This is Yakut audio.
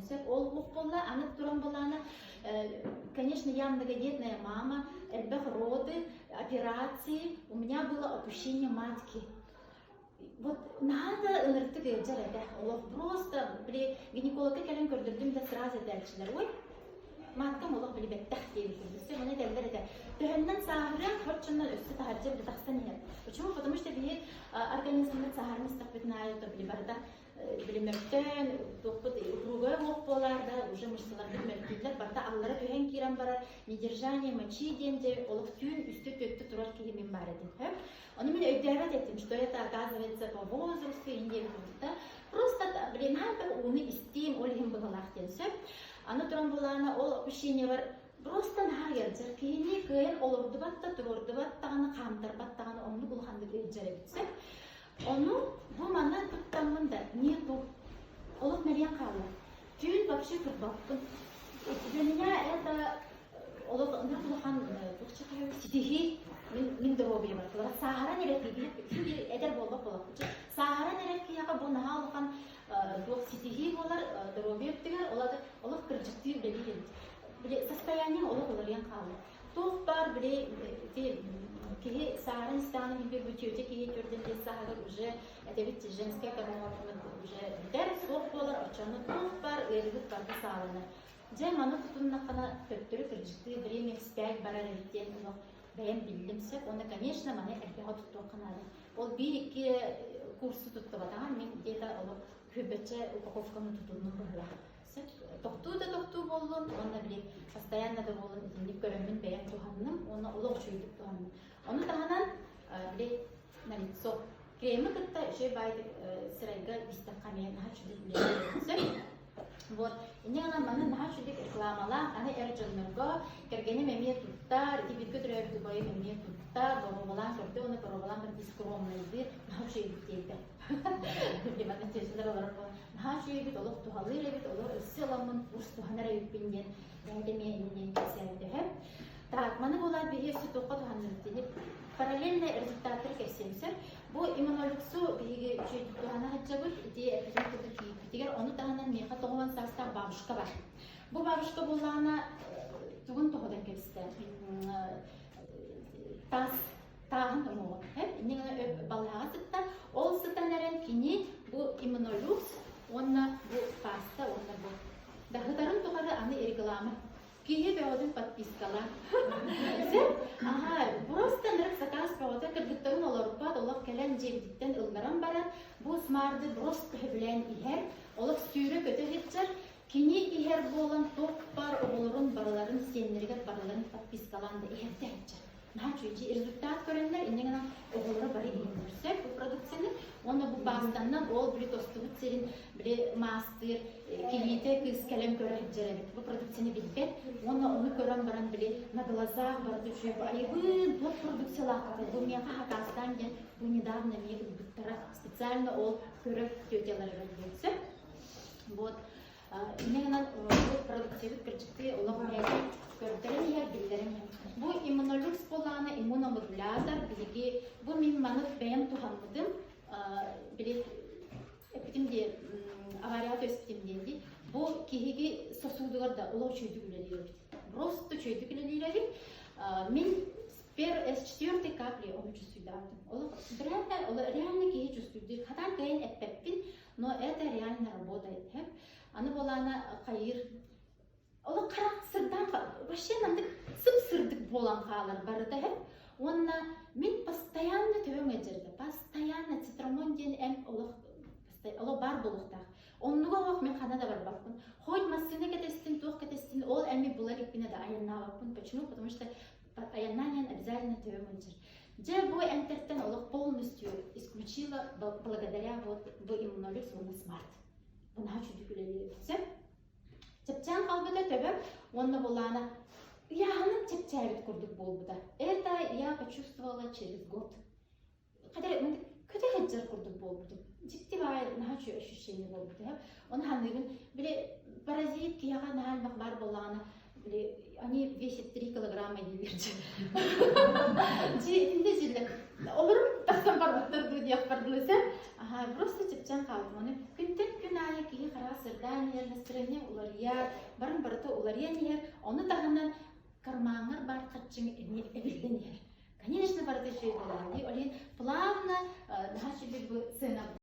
Сөп ол уох буолла, аны туран буоллаҕына, конечно, я многодетная мама, элбэх роды, операции, у меня было опущение матки. Вот наһаа да ынырыктык ыалдьар этэ. Олох просто, били, гинекологка кэлэн көрдөрдүм да сразу этээччилэр, ой, маткам олох били бэттэх диэбит курдук. Все, ону этэллэр этэ. Төһөннөн сааһырыаҥ, соччоннон өссө таһырдьа били тахсан иһэр. Почему? Потому что биһи организммыт сааһыран истэхпитин аайы то били барыта били мөлтөөн, туохпут упругая уох буолаар да, уже мышцаларбыт мөлтүүллэр, барыта аллара түһэн киирэн барар, недержание мочи диэн дьэ олох түүн үстэ-түөртэ турар киһи мин баар этим. Ону мин өйдөөбөт этим, что это оказывается по возрасту Индия курдук Просто блин, ууну истиим, ол иһин быһылаах диэн сөп. Аны туран булаана ол опущениебар просто наһаа ыалдьар. Киһини кыайан олордубат да, туруордубат даҕаны, хаамтарбат даҕаны оннук улаханнык ыалдьар эбит сөп. Ону бу маны туттаммын да нету. Олох мэлийэн хаалла. Түүн вообще турбаппын. Для меня это олох ынырык улахан ситиһии мин мин доруобуйабар сааһыран эрэр киһи эдэр буолбат буоллахпыччы сааһыран эрэр киһиэхэ бу наһаа улахан туох ситиһии буолар доруобуйа өттүгэр олох кырдьыктыы үлэлиир эбит били состояние олох уларыйан хаалла туох баар били ити киһи сааһыран истэҕинэ мин бу тетя киһи 45 сааһыгар уже этэбит женская гормоннарбыт уже бүтэр суох буолар оччону туох баар ыарыыбыт барыта саҕаланар Дьэ, маны тутуннаххына, төттөрү кырдьыктыы время вспять барар эбит диэн олох бэйэм биллим сөп. Уонна, конечно, маны элбэҕи туттуохха наада. Ол биир-икки курсу туттубатаҕым, мин где-то олох күрбэччэ упаковканы тутуннум быһыылаах. Сөп. Тохтуу да тохтуу буоллун, уонна били постоянно да буоллун итинник көрөммүн бэйэм туһанным уонна олох үчүгэйдик туһанным. Ону таһынан, били на лицо креми кытта үчүгэй баайдык сырайга бистэххэ эмиэ наһаа үчүгэй үлэлиир сөп. Вот. Инньэ гынан маны наһаа үчүгэй рекламалаах, аны эр дьоннорго кэргэним эмиэ туттар, ити бииргэ төрөөбүт убайым эмиэ туттар, боруобалаан көрдө уонна боруобалаан баран скромнайдыыр, наһаа үчүгэйбит диэбитэ. Манна тиэсэлэр олорор буолан, наһаа үчүгэйбит, олох туһалыыр эбит, олох өссө ыламмын курс туһанар эбиппин диэн бэйэтэ эмиэ иннинэн кэпсээбитэ. Так, маны буолаат биһи өссө туохха туһанныбыт диэн параллельно результаттары кэпсиэм сөп. Бу иммунолюксу биһиги үчүгэйдик туһана сылдьабыт. Ити эппитин курдук киирбитигэр ону таһынан миэхэ 90 саастаах бабушка бар. Бу бабушка буоллаҕына тугун тоҕудан кэбистэ? Таас тааһын уҥуоҕун. Инньэ гынан балыһаҕа сытта. Ол сытан эрэн кини бу иммунолюкс уонна бу паста уонна бу даһытарын тухары аны реклама Киһи бөҕөтүн подпискалаан. Аха, просто ынырык заказ бөҕөтө кыргыттарын олорбот, олох кэлэн дьиэбититтэн ылларан баран, бу смарды просто сөбүлээн иһэр, олох сүүрэ-көтө сылдьар, кини иһэр буолан туох баар оҕолорун барыларын сиэннэригэр барыларын подпискалаан да иһэрдэ сылдьар. Наһаа үчүгэй результат көрөннөр, инньэ гынан оҕолоро бары иһиннэр сөп бу продукцияны. Уонна бу паастаннан ол били тостубут сирин били маастыыр кийиитэ кыыс кэлэн көрө сылдьар эбит. Бу продукцияны билбэт. Уонна ону көрөн баран били на глазах барыта үчүгэй бу айыбыын туох продукциялааххытай бу миэхэ хакаастаан диэн бу недавно эмиэ ылбыттара специально ол көрө тетяларыгар диэн сөп. Вот Инньэ гынан бу продукциябыт кырдьыктыы олох бэйэтин көрдөрөн иһэр, биллэрэн иһэр. Бу иммунолюкс буоллаҕына иммуномодулятор биһиги бу мин маны бэйэм туһаммытым били эппитим дии аварияҕа түөспүтүм диэн дии бу киһиги сосудугар да олох үчүгэйдик үлэлиир эбит просто үчүгэйдик үлэлиир эбит мин с четвертой капли ону чувствуйдаабытым олох реально киһи чувствуйдуур хатаан кыайан эппэппин Но это реально работает. Аны буолаана хайыыр олох харах сырдаан вообще мандык сып-сырдык буолан хаалар барыта һэп. Уонна мин постоянно төбөм ыалдьар постоянно цитрамон диэн эмп олох олох баар буолуохтаах. Оннуга олох мин хана да барбаппын. Хоть массыына кэтэстин, туох кэтэстин, ол эми була иликпинэ да айаннаабаппын. Почему? Потому что айаннаан обязательно төбөм ыалдьар. Дьэ, бу эмтэртэн олох полностью исключила благодаря вот бу иммунолюкс уонна смарт. Наһаа үчүгэй үлэлиир эбит. Чэпчээн хаалбыта төбөм уонна булаана ыйааһыным чэпчээбит курдук буолбута. Это я почувствовала через год. Хотя көтө сылдьар курдук буолбутум. Дьикти баай наһаа үчүгэй ощущение буолбута. Ону саныыбын, били паразит киһиэхэ наһаа элбэх баар буоллаҕына Били, они весят 3 килограмма дииллэр. Дьиэтинде дьиллэр. Олорум тахсан барбыттар дуу диэхпэр дылы сөп. Аха, просто чэпчээн хаалтым. Аны күнтэн күн аайы киһи хараҕа сырдаан иһэр, настроение уларыйар, барын барыта уларыйан иһэр. Ону таһынан кармаҥҥар баар харчыҥ эмиэ эбиллэн иһэр. Конечно, барыта үчүгэй буоллаҕа дии.